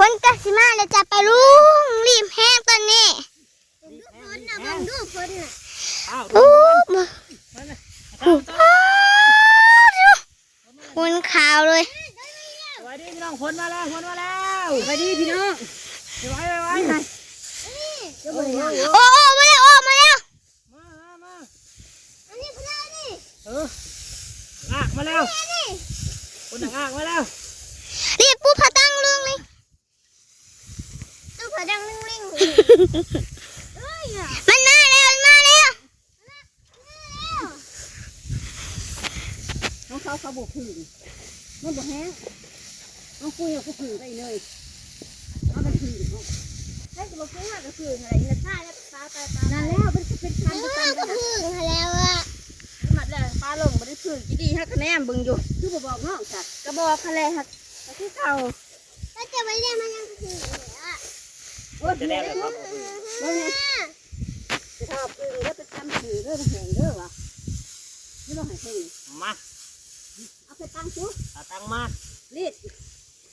ມັນກໍຊິມາແລ້ວຈ້າປ້າລຸງ ຮີບແຮງຕອນນີ້. ເບິ່ງດູຝົນນະ ເບິ່ງດູຝົນນະ. ອ້າວ ໂອ້ ມາ ໂອ້ ຝົນຂາວເລີຍ. ສະບາຍດີພີ່ນ້ອງ ຝົນມາແລ້ວ ຝົນມາແລ້ວ. ສະບາຍດີພີ່ນ້ອງ ໄວໆ ໄວໆ ໂອ້ ມາແລ້ວ ໂອ້ ມາແລ້ວ. ມາ ມາ ມາ ອັນນີ້ພະລານີ້ ເອີ ອາກມາແລ້ວ ນີ້ ຄົນອາກມາແລ້ວ. ນີ້ປູຜ້າຕັງລຸງນີ້ ຕູ້ຜ້າຕັງລິງໆ ເອີຍ ມັນມາແລ້ວ ມັນມາແລ້ວ ມາແລ້ວ. ຂອງເຂົາ ເຂົາບໍ່ຜຶ່ງ ມັນບໍ່ແຫ້ງ. ເອົາປຸ້ຍ ເອົາກະຜຶ່ງໄປເລີຍ ເອົາກະຜຶ່ງອອກ. ໃຜຊິບໍ່ຜຶ່ງ ເອົາກະຜຶ່ງຫັ້ນແຫຼະ ນີ້ລະ ຊາຍແລ້ວ ປາ ປາ ປາ ນັ້ນແລ້ວ ມັນຊິເປັນພັນ ເອີ ເປັນພັນ ກະຜຶ່ງຫັ້ນແຫຼະວ່າ ມັດແລ້ວ ປາລົງ ບໍ່ໄດ້ຜຶ່ງ ຈີ່ດີ ຫາກະແນມເບິ່ງຢູ່ ຄືບໍ່ບອກນ້ອງຊະ. ກະບອກຫັ້ນແຫຼະ ຫາກ ກະຄືເກົ່າ ແລ້ວຈະໄປແນມມາຍັງກະຜຶ່ງແຫຼະ. ໂອ້ຍ ຈະແນມແລ້ວບໍ່ຜຶ່ງ ເບິ່ງນີ້ ຊິຖ້າຜຶ່ງເດີ ໄປຕຳຜຶ່ງເດີ ມັນແຫ້ງເດີວ່າ ນີ້ບໍ່ໃຫ້ເພິ່ງ ມາ ເອົາໄປຕັ້ງຊຸ ເອົາຕັ້ງມາ ລີດ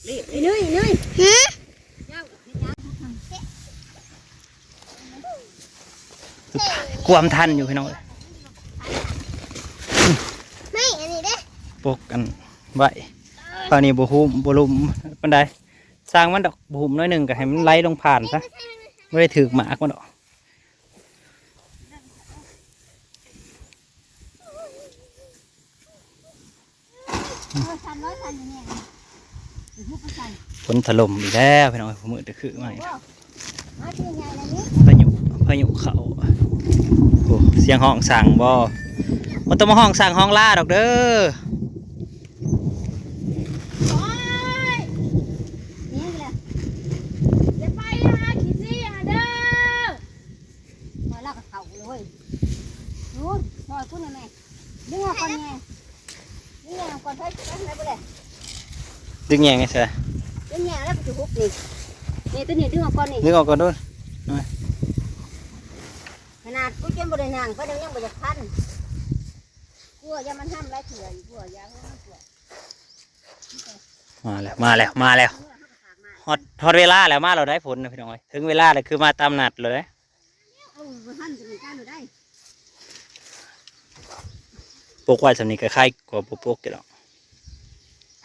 ລີດ ອີເນີຍ ອີເນີຍ ຫື ກວມທັນຢູ່ພີ່ນ້ອງເອີຍ ໄມ້ອັນນີ້ເດ້ ປົກອັນໄວ້ ຄາວນີ້ບໍ່ຫຸ້ມ ບໍ່ລຸ່ມປານໃດ ຊ່າງມັນດອກ ບໍ່ຫຸ້ມໜ້ອຍໜຶ່ງກໍໃຫ້ມັນໄຫຼລົງຜ່ານຊະ ບໍ່ໄດ້ຖືກໝາກມັນດອກ. ຝົນຖະຫຼົ່ມອີກແລ້ວພີ່ນ້ອງເອີຍ ມື້ຕະຄືມາອີກແລ້ວ ພາຍຸ ພາຍຸເຂົ້າ. ໂອ້ ສຽງຮ້ອງສັງບໍ່ ບໍ່ຕ້ອງມາຮ້ອງສັງຮ້ອງລາດອກເດີ. ໂອ້ຍ ແມ່ນແຫຼະ ຢ່າໄປຫາຂີ້ຊີ້ຫັ້ນເດີ. ຂ້ອຍລາວກໍເຖົ້າເລີຍ ດູ ຊ່ອຍກູໜ່ອຍແມ່ ດຶງອອກກ່ອນແມ່ ດຶງແຍງອອກກ່ອນ ໃຜຊິໄປທາງໃດບໍ່ແລະ ດຶງແຍງໃຫ້ໃສ່ ດຶງແຍງແລ້ວກໍຊິຫຸບນີ້ ນີ້ ຕົວນີ້ດຶງອອກກ່ອນນີ້ ດຶງອອກກ່ອນດູ ຂະໜາດກູຈົນບໍ່ໄດ້ຍ່າງໄປ ຍັງບໍ່ຢາກທັນ ກົວຢ່າມັນຫ້ຳຫຼາຍເທື່ອອີກ ກົວຢ່າມັນກົວ. ມາແລ້ວ ມາແລ້ວ ມາແລ້ວ ຮອດ ຮອດເວລາແລ້ວ ມາແລ້ວໄດ໋ຝົນນະພີ່ນ້ອງເອີຍ ເຖິງເວລາແລ້ວ ຄືມາຕາມນັດເລີຍເດ້. ໂອ້ຍ ບໍ່ທັນຈະມີການເລີຍໄດ໋ ປົກໄວ້ສ່ຳນີ້ກໍໄຄກວ່າບໍ່ປົກຢູ່ດອກ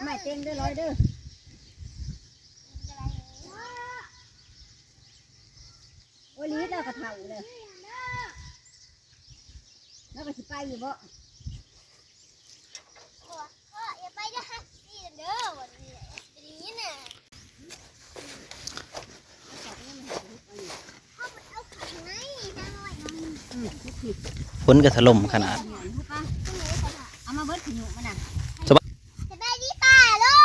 ໄມ້ເຕັງເດີ ລອຍເດີ. ໂອ້ຍ ລີດແລ້ວກໍເຖົ້າເລີຍ ລາວກໍຊິໄປຢູ່ບໍ່? ພໍ່ ພໍ່ ຢ່າໄປເດີ ຮັກດີເດີ ວັນນີ້ ດີນະ. ຝົນກໍຖະຫຼົ່ມຂະໜາດ. ເອົາມາເບິດຂະຍຸມັນນະ. ສະບາຍ ສະບາຍດີປ້າລຸ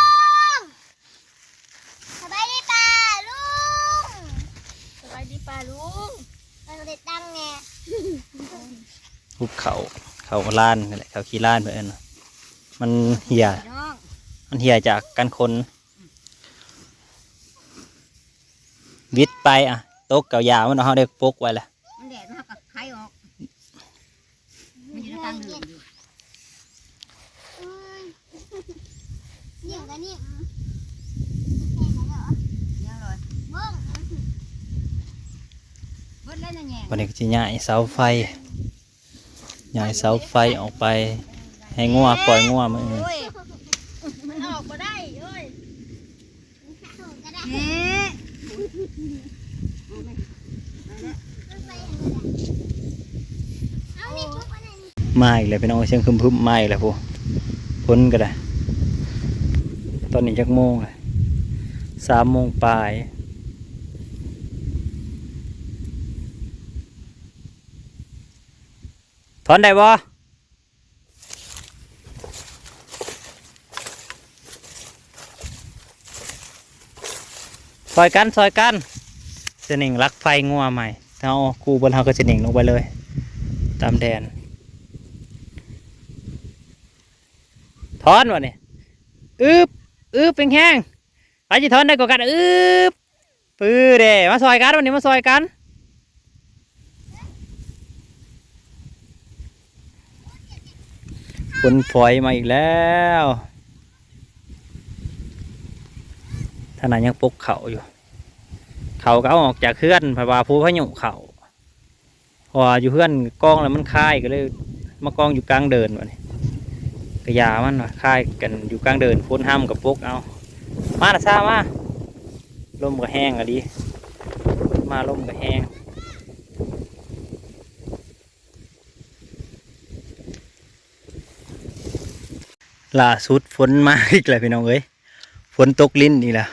ງ. ສະບາຍດີປ້າລຸງ. ສະບາຍດີປ້າລຸງ. ເອົາເດັດດັງແດ່. ຫຸບເຂົ້າ ເຂົ້າລານນັ້ນແຫຼະ ເຂົ້າຂີ້ລານເພິ່ນເອີ້ນ ມັນເຫ່ຍ ພີ່ນ້ອງ ມັນເຫ່ຍຈາກການຂົນ ວິດໄປ ອະ ຕົກເອົາຢາມັນ ເຮົາໄດ້ປົກໄວ້ລະ ມັນແດດ ເຮົາກໍໄຄອອກ ມັນຢູ່ໃນກາງເດີ່ນຢູ່. ເອີຍ ນີ້ກໍນີ້ ຍັງເລີຍ ເບິດແລ້ວນະແຍງ. ບັດນີ້ກໍຊິຍ້າຍເສົາໄຟ ຍ້າຍເສົາໄຟອອກໄປ ໃຫ້ງົວ ປ່ອຍງົວມື້ອື່ນ. ໂອ້ຍ ມັນອອກບໍ່ໄດ້ເອີຍ. ມາອີກແລ້ວພີ່ນ້ອງ ສຽງຄຶມໆ ມາອີກແລ້ວພຸ້ນ ຝົນກໍໄດ້. ຕອນນີ້ຈັກໂມງລະ? ສາມໂມງປາຍ. ຖອນໄດ້ບໍ່? ຊ່ອຍກັນ ຊ່ອຍກັນ ຈະເໜັ່ງຫຼັກໄຟງົວໃໝ່. ເຮົາກູ້ເບິດ ເຮົາກໍຈະເໜັ່ງລົງໄປເລີຍ ຕາມແດນ. ຖອນບັດນີ້ ອຶບ ອຶບ ແຮງໆ. ໃຜຊິຖອນໄດ້ກວ່າກັນ? ອຶບ ປຶເດ້ ມາຊ່ອຍກັນ ວັນນີ້ມາຊ່ອຍກັນ. ຝົນຝອຍມາອີກແລ້ວ. ທາງນັ້ນຍັງປົກເຂົ້າຢູ່. ເຂົາກໍເອົາອອກຈາກເຮືອນ ເພາະວ່າຜູ້ພາຍຸເຂົ້າ ເພາະວ່າຢູ່ເຮືອນກອງແລ້ວມັນຄາຍ ກໍເລີຍມາກອງຢູ່ກາງເດີ່ນ. ບັດນີ້ກໍຢ່າມັນວ່າຄາຍກັນຢູ່ກາງເດີ່ນ ຝົນຮຳກໍປົກເອົາ. ມານະຊາມາ ລົມກໍແຮງອີ່ຫຼີ ມາລົມກໍແຮງ. ລ່າສຸດຝົນມາອີກແລ້ວພີ່ນ້ອງເອີຍ ຝົນຕົກລິນອີກແລ້ວ.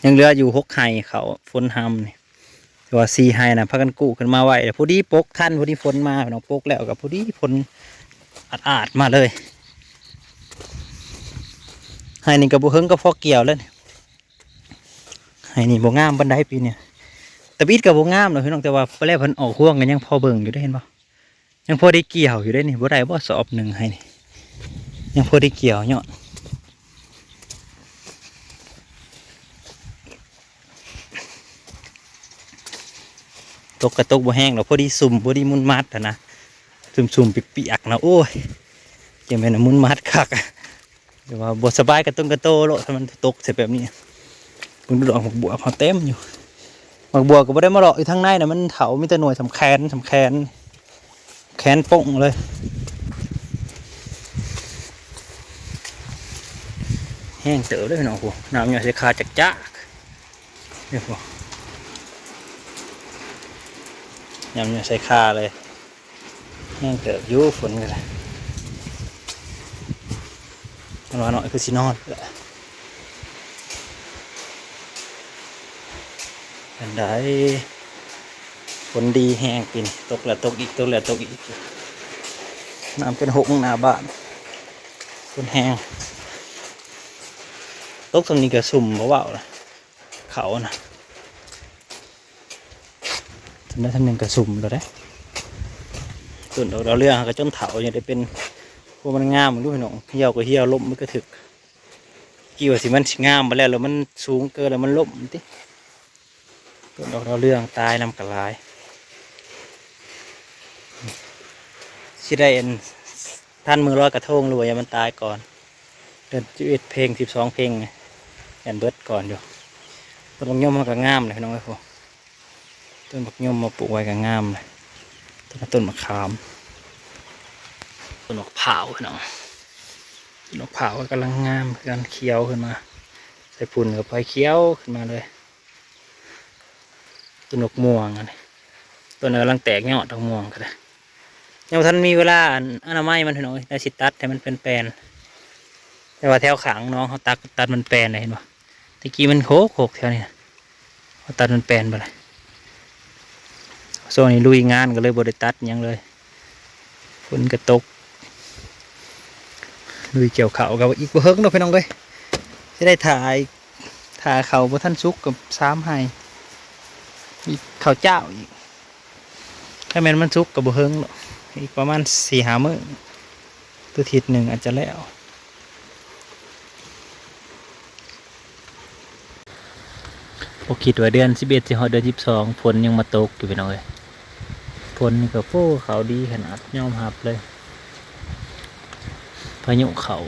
ຍັງເຫຼືອຢູ່ຫົກໄຮ່ເຂົ້າຝົນຮຳນີ້ ແຕ່ວ່າສີ່ໄຮ່ນະພາກັນກູ້ຂຶ້ນມາໄວ້ ແລ້ວພໍດີປົກທັນ ພໍດີຝົນມາພີ່ນ້ອງ ປົກແລ້ວກໍພໍດີຝົນອາດໆມາເລີຍ. ໄຮ່ນີ້ກໍບໍ່ເຖິງກັບພໍກ່ຽວແລ້ວນີ້ ໄຮ່ນີ້ບໍ່ງາມປານໃດປີນີ້. ຕະບິດກໍບໍ່ງາມດອກພີ່ນ້ອງ ແຕ່ວ່າໄປແລ້ວເພິ່ນອອກຮວງກໍຍັງພໍເບິ່ງຢູ່ເດ້ ເຫັນບໍ່? ຍັງພໍໄດ້ກ່ຽວຢູ່ເດ້ນີ້ ບໍ່ໄດ້ບໍ່ສອບໜຶ່ງໃຫ້ນີ້ ຍັງພໍໄດ້ກ່ຽວຍ້ອນ ຕົກກະຕົກບໍ່ແຮງດອກ ພໍດີຊຸ່ມ ພໍດີມຸນມັດຫັ້ນນະ ຊຸ່ມໆປຽກໆນະ. ໂອ້ຍ ຈັ່ງແມ່ນມຸນມັດຄັກ. ແຕ່ວ່າບໍ່ສະບາຍກະຕົງກະໂຕໂລດ ຖ້າມັນຕົກໃສ່ແບບນີ້. ເບິ່ງດອກໝາກບວບເຮົາເຕັມຢູ່ ໝາກບວບກໍບໍ່ໄດ້ມາເລາະຢູ່ທາງໃນນະ ມັນເຖົ້າ ມີແຕ່ໜ່ວຍສຳແຂນ ສຳແຂນ ແຂນໂປ່ງເລີຍ. ແຮງເຕີບເດ້ພີ່ນ້ອງ ໂອ້ ນ້ຳຍ້ອຍໃສ່ຂາຈັກໆ ເດ້ ນ້ຳຍ້ອຍໃສ່ຂາເລີຍ. ແຮງເຕີບຢູ່ ຝົນກໍໄດ້ ມັນວ່ານ້ອຍຄືຊິນອນແຫຼະ. ອັນໃດ ຝົນດີແຮງປີນີ້ ຕົກແລ້ວຕົກອີກ ຕົກແລ້ວຕົກອີກ ນ້ຳຈົນຫົກໜ້າບ້ານ ຝົນແຮງ. ຕົກຊ່ຳນີ້ກໍຊຸ່ມ ບໍ່ເວົ້າລະ ເຂົານະ. ຈະໄດ້ທຳໜຶ່ງກະຊຸ່ມແລ້ວເດ້. ຕົ້ນດອກດາວເຮືອງກໍຈົນເຖົ້າ ຍັງໄດ້ເປັນ ໂອ້ ມັນງາມຢູ່ພີ່ນ້ອງ ຫ່ຽວກໍຫ່ຽວ ລົ້ມມັນກໍຖືກ ກີ້ວ່າຊິ ມັນຊິງາມໄປແລ້ວ ແລ້ວມັນສູງເກີນ ແລ້ວມັນລົ້ມຕິ. ຕົ້ນດອກດາວເຮືອງຕາຍນຳກໍຫຼາຍ ຊິໄດ້ອັນ ທັນມື້ລອຍກະທົງ ຫຼືວ່າຢ້ານມັນຕາຍກ່ອນ ເດືອນສິບເອັດເພັງ ສິບສອງເພັງ ຢ້ານເບິດກ່ອນຢູ່. ຕົ້ນບັກຍົມມັນກໍງາມເລີຍພີ່ນ້ອງເອີຍ ໂອ້ ຕົ້ນບັກຍົມມາປູກໄວ້ກໍງາມເລີຍ. ຕົ້ນ ຕົ້ນມະຂາມ ຕົ້ນບັກພ້າວພີ່ນ້ອງ ຕົ້ນບັກພ້າວກໍກຳລັງງາມຄືກັນ ຂຽວຂຶ້ນມາ ໃສ່ຝຸ່ນກໍໄປຂຽວຂຶ້ນມາເລີຍ. ຕົ້ນບັກມ່ວງອັນນີ້ ຕົ້ນກຳລັງແຕກຍອດ ບັກມ່ວງກໍໄດ້ ຍັງບໍ່ທັນມີເວລາອັນອະນາໄມມັນພີ່ນ້ອງເອີຍ ແລ້ວຊິຕັດໃຫ້ມັນແປນໆ. ແຕ່ວ່າແຖວຂ້າງໜອງເຮົາຕັດ ຕັດມັນແປນໄດ້ ເຫັນບໍ່? ແຕ່ກີ້ມັນໂຄກໆ ແຖວນີ້ນະ ເຮົາຕັດມັນແປນໄປແລ້ວ. ຊ່ວງນີ້ລຸຍງານກໍເລີຍບໍ່ໄດ້ຕັດຫຍັງເລີຍ ຝົນກໍຕົກ ລຸຍກ່ຽວເຂົ້າກໍອີກບໍ່ເຫິງດອກພີ່ນ້ອງເອີຍ ຊິໄດ້ຖ້າ ຖ້າເຂົ້າບໍ່ທັນສຸກກໍສາມໄຮ່ ມີເຂົ້າເຈົ້າອີກ. ຖ້າແມ່ນມັນສຸກກໍບໍ່ເຫິງດອກ ອີກປະມານສີ່ຫ້າມື້ ຫຼືທິດໜຶ່ງອາດຈະແລ້ວ. ບໍ່ຄິດວ່າເດືອນສິບເອັດຊິຮອດເດືອນສິບສອງ ຝົນຍັງມາຕົກຢູ່ພີ່ນ້ອງເອີຍ. ຝົນນີ້ກໍ ໂອ້ ເຂົ້າດີຂະໜາດ ຍອມຮັບເລີຍ. ພາຍຸເຂົ້າ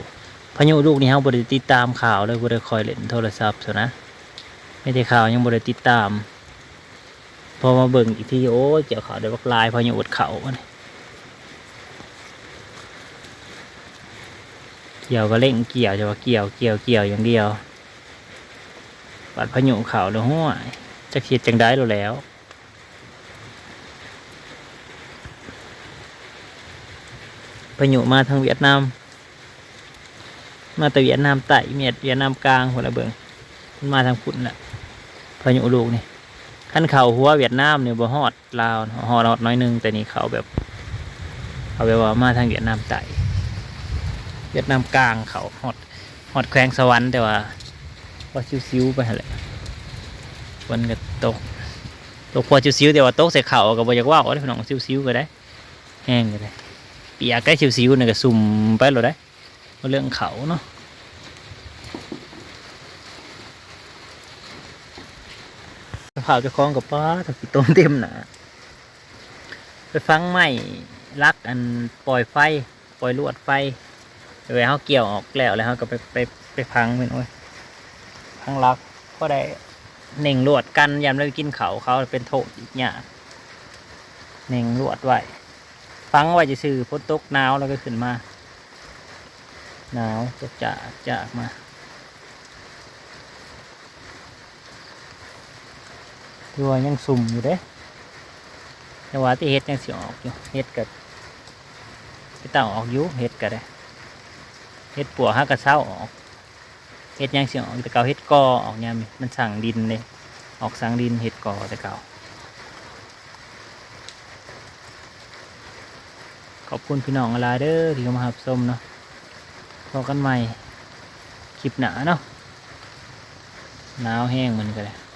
ພາຍຸລູກນີ້ເຮົາບໍ່ໄດ້ຕິດຕາມຂ່າວເລີຍ ບໍ່ໄດ້ຄ່ອຍຫຼິ້ນໂທລະສັບຊັ້ນນະ ມີແຕ່ຂ່າວ ຍັງບໍ່ໄດ້ຕິດຕາມ. ພໍມາເບິ່ງອີກທີ ໂອ້ຍ ກ່ຽວເຂົ້າໄດ້ບັກຫຼາຍ ພາຍຸເຂົ້າ ກ່ຽວກໍເລັ່ງກ່ຽວ ຈະວ່າກ່ຽວ ກ່ຽວ ກ່ຽວຢ່າງດຽວ ບາດພາຍຸເຂົ້າແລ້ວ ໂອ້ຍ ຈັກຊິເຮັດຈັ່ງໃດໂລດແລ້ວ. ພາຍຸມາທາງຫວຽດນາມ ມາແຕ່ຫວຽດນາມໃຕ້ ຫວຽດ ຫວຽດນາມກາງພຸ້ນລະເບິ່ງ ມັນມາທາງພຸ້ນລະ ພາຍຸລູກນີ້. ຄັນເຂົ້າຫົວຫວຽດນາມນີ້ບໍ່ຮອດລາວ ຮອດ ຮອດໜ້ອຍໜຶ່ງ ແຕ່ນີ້ເຂົ້າແບບ ເຂົ້າແບບວ່າມາທາງຫວຽດນາມໃຕ້ ຫວຽດນາມກາງ ເຂົ້າຮອດ ຮອດແຂວງສະຫວັນ ແຕ່ວ່າພໍຊິວໆໄປຫັ້ນແຫຼະ. ຝົນກໍຕົກ ຕົກພໍຊິວໆ ແຕ່ວ່າຕົກໃສ່ເຂົ້າກໍບໍ່ຢາກເວົ້າເດ້ ພີ່ນ້ອງ ຊິວໆກໍໄດ້ ແຮງກໍໄດ້ ປຽກໄດ້ ຊິວໆນີ້ກໍຊຸ່ມໄປໂລດໄດ້ ບໍ່ເລື່ອງເຂົ້າເນາະ. ພາເຈົ້າຂອງກັບປ້າ ຖ້າຂີ້ຕົມເຕັມໜ້າ ໄປຝັງໄມ້ຫຼັກອັນປ່ອຍໄຟ ປ່ອຍລວດໄຟ ແບບເຮົາກ່ຽວອອກແລ້ວ ແລ້ວເຮົາກໍໄປ ໄປ ໄປຝັງແມ່ນ ໂອ້ຍ ຝັງຫຼັກ ພໍໄດ້ ເໜັງລວດກັນ ຍາມລາວໄປກິນເຂົ້າ ເຂົາເປັນໂທດອີກຍາກ ເໜັງລວດໄວ້ ຝັງໄວ້ຊື່ໆ ຝົນຕົກໜາວແລ້ວກໍຂຶ້ນມາ ໜາວຈາກໆ ຈາກມາ ຖືວ່າຍັງຊຸ່ມຢູ່ເດ້ ແຕ່ວ່າທີ່ເຫັດຍັງຊິອອກຢູ່ ເຫັດກໍ ເປັນຕາອອກຢູ່ ເຫັດກໍໄດ້ ເຫັດປວກຫາກໍເຊົາອອກ ເຫັດຍັງຊິອອກ ແຕ່ເກົ່າເຫັດກໍອອກຍາມນີ້ ມັນສັງດິນເດ້ ອອກສັງດິນເຫັດກໍແຕ່ເກົ່າ. ຂອບຄຸນພີ່ນ້ອງຫຼາຍໆເດີ ທີ່ເຂົ້າມາຮັບຊົມເນາະ ພໍ້ກັນໃໝ່ຄລິບໜ້າເນາະ ໜາວແຮງມື້ນີ້ກໍໄດ້.